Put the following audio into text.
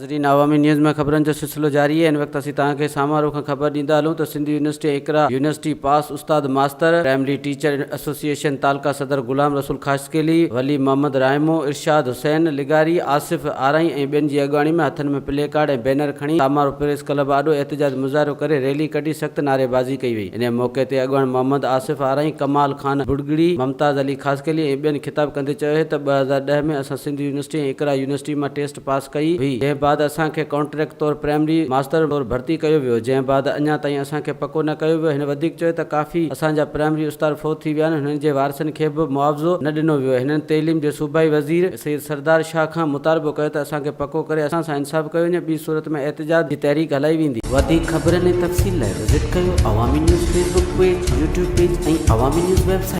ناظرين عوامي نيوز ۾ خبرن جو سلسلو جاري آهي ان وقت اسين توهان کي سامارو کان خبر ڏيندا هلون ته سنڌ يونيورسٽي ۽ اقرا يونيورسٽي پاس استاد ماستر پرائمري ٽيچر ايسوسيئيشن تعلقه صدر غلام رسول خاصخيلي، ولي محمد رائمو، ارشاد حسين لغاري، آصف آرائين ۽ ٻين جي اڳواڻي ۾ هٿن ۾ پلي ڪارڊ ۽ بينر کڻي سامارو پريس ڪلب آڏو احتجاج مظاهرو ڪري ريلي ڪڍي سخت نعريبازي ڪئي وئي انهي موقعي تي اڳواڻ محمد آصف آرائين، ڪمال خان ڀڙڳڙي، ممتاز علي خاصخيلي ۽ ٻين خطاب ڪندي چيو ته 2010 ۾ اسان سنڌ يونيورسٽي ۽ اقرا يونيورسٽي مان ٽيسٽ پاس ڪئي هئي جنهن بعد اسان کي ڪانٽريڪٽ طور پرائمري ماستر طور ڀرتي ڪيو ويو جنهن بعد اڃا تائين اسان کي پڪو نه ڪيو ويو هن وڌيڪ چيو ته ڪافي اسان جا پرائمري استاد فوت ٿي ويا آهن هنن جي وارثن کي به معاوضو نه ڏنو ويو هنن تعليم جي صوبائي وزير سيد سردار شاهه کان مطالبو ڪيو ته اسان کي پڪو ڪري اسان سان انصاف ڪيو وڃي ٻي صورت ۾ احتجاج جي تحريڪ هلائي ويندي. وڌيڪ خبرن ۽ تفصيل لاء وزٽ ڪيو Awami news Facebook page, YouTube page ۽ Awami news website.